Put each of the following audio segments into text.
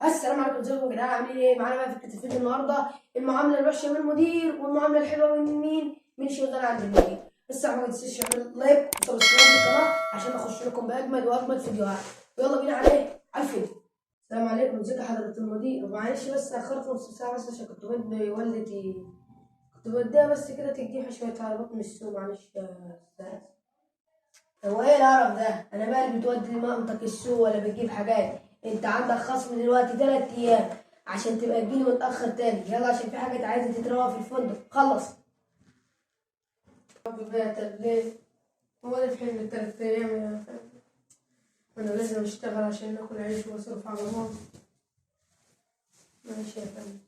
السلام عليكم، ازيكم يا جدعان؟ عاملين ايه؟ معانا بقى فكرة الفيديو النهارده: المعاملة الوحشة من المدير والمعاملة الحلوة من مين؟ من شغال عند المدير. بس ما تنساش تعمل like و subscribe للقناة عشان اخش لكم باجمد واجمد فيديوهات. يلا بينا على ايه؟ على الفيديو. السلام عليكم، ازيك يا حضره المدير؟ معلش بس اخرت نص ساعة بس عشان كنت بدي والدتي، كنت بديها بس كده تجيب شوية عربات من السوق. معلش يا استاذ. هو ايه القرف ده؟ انا مالي بتودي مامتك السوق ولا بتجيب حاجات؟ انت عندك خصم دلوقتي 3 ايام عشان تبقى تجيلي متاخر تاني. يلا عشان في حاجات عايزه تتروق في الفندق. خلص. طب بقى، طب ليه؟ هو انا في حلم 3 ايام يا فندم؟ انا لازم اشتغل عشان اكل عيش واصرف على ماما. ماشي يا فندم.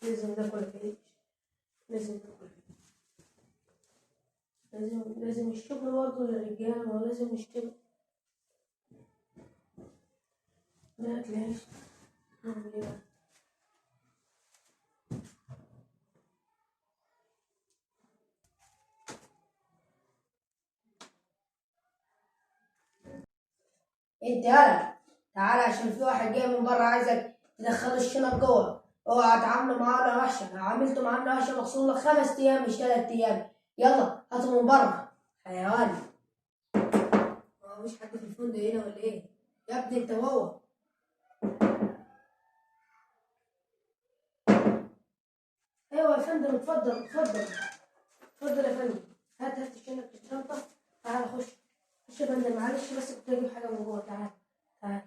لازم ناكل عيش، لازم ناكل عيش، لازم الشغل برضه للرجالة، ما هو لازم نشتغل ناكل عيش. نعمل ايه بقى؟ انت يلا تعالى عشان في واحد جاي من بره عايزك تدخله الشنط جوه. اوعى تعامله معاملة وحشة، لو عاملته معاملة وحشة مخصوم لك 5 ايام مش 3 ايام. يلا هاته من بره. حيوان، هو مفيش حد في الفندق هنا ولا ايه؟ يا ابني انت وهو. ايوه يا فندم، اتفضل اتفضل اتفضل يا فندم. هات هات الشنطة في الشنطة. تعالى خش خش يا فندم. معلش بس كنت اجيب حاجة من جوه. تعالى تعالى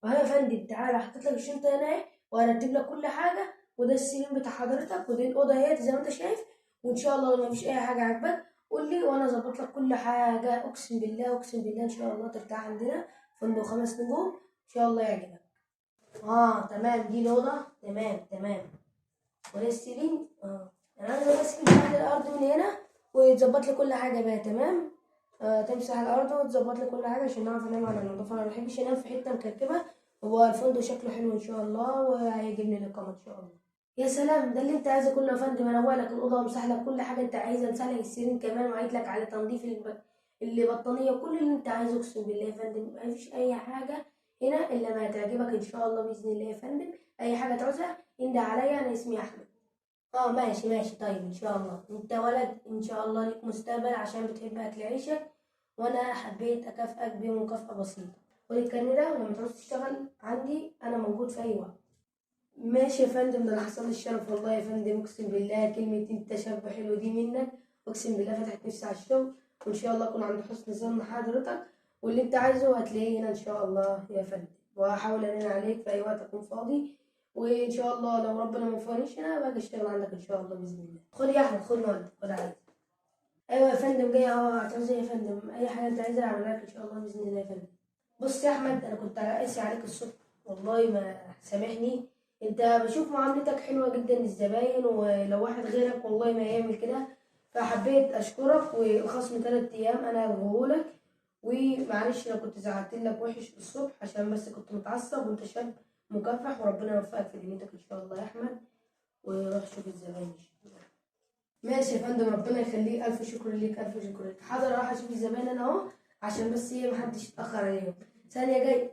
اهو يا فندم. تعالى حطيت لك الشنطة هنا اهي، وهرتب لك كل حاجة. وده السرير بتاع حضرتك، ودي الاوضة اهي زي ما انت شايف. وان شاء الله لو مفيش اي حاجة عاجباك قول لي وانا اظبط لك كل حاجة. اقسم بالله اقسم بالله ان شاء الله ترتاح عندنا. فندق 5 نجوم ان شاء الله يعجبك. تمام، دي الاوضة. تمام تمام. وده السرير. انا عايزه بس تمسح لي الارض من هنا وتظبط لي كل حاجة بقى. تمام. تمسح الارض وتظبط لي كل حاجة عشان نعرف انام على نظافة. انا ما بحبش انام في حتة مكركبه. هو الفندق شكله حلو ان شاء الله وهيعجبني الاقامة ان شاء الله. يا سلام، ده اللي انت عايزه كله يا فندم. انا لك الاوضة وامسح لك كل حاجة انت عايزها، امسح لك السرير كمان، واعيد لك على تنظيف البطانيه وكل اللي انت عايزه. اقسم بالله يا فندم مفيش اي حاجة هنا الا ما هتعجبك ان شاء الله باذن الله يا فندم. اي حاجة تعوزها انده عليا، انا اسمي احمد. ماشي ماشي. طيب ان شاء الله انت ولد ان شاء الله ليك مستقبل عشان بتحب اكل عيشك، وانا حبيت اكافئك بمكافاه بسيطة. خد الكارنيه ده، ولما تعوز تشتغل عندي انا موجود في اي وقت. ماشي يا فندم، ده انا حصل لي الشرف والله يا فندم. اقسم بالله كلمة انت شاب حلو دي منك، اقسم بالله فتحت نفسي على الشغل، وان شاء الله اكون عند حسن ظن حضرتك، واللي انت عايزه هتلاقيه هنا ان شاء الله يا فندم. وهحاول ارن عليك في اي وقت اكون فاضي، وان شاء الله لو ربنا ما وفقنيش انا باجي اشتغل عندك ان شاء الله باذن الله. خد يا احمد، خد مولد، خد عايز. ايوه يا فندم، جاي اهو. هتعوز ايه يا فندم؟ اي حاجة انت عايزها اعملها لك ان شاء الله باذن الله يا فندم. بص يا احمد، انا كنت قاسي عليك الصبح والله، ما سامحني. انت بشوف معاملتك حلوة جدا للزباين، ولو واحد غيرك والله ما هيعمل كده. فحبيت اشكرك، والخصم 3 ايام انا هلغيهولك. ومعلش لو كنت زعلت لك وحش الصبح عشان بس كنت متعصب، وانت شاب مكافح، وربنا يوفقك في دنيتك ان شاء الله يا احمد. وروح شوف الزباين ان شاء الله. ماشي يا فندم، ربنا يخليك. الف شكر ليك، الف شكر ليك. حاضر، اروح اشوف الزباين انا اهو عشان بس ايه محدش يتاخر عليهم. ثانية جاي.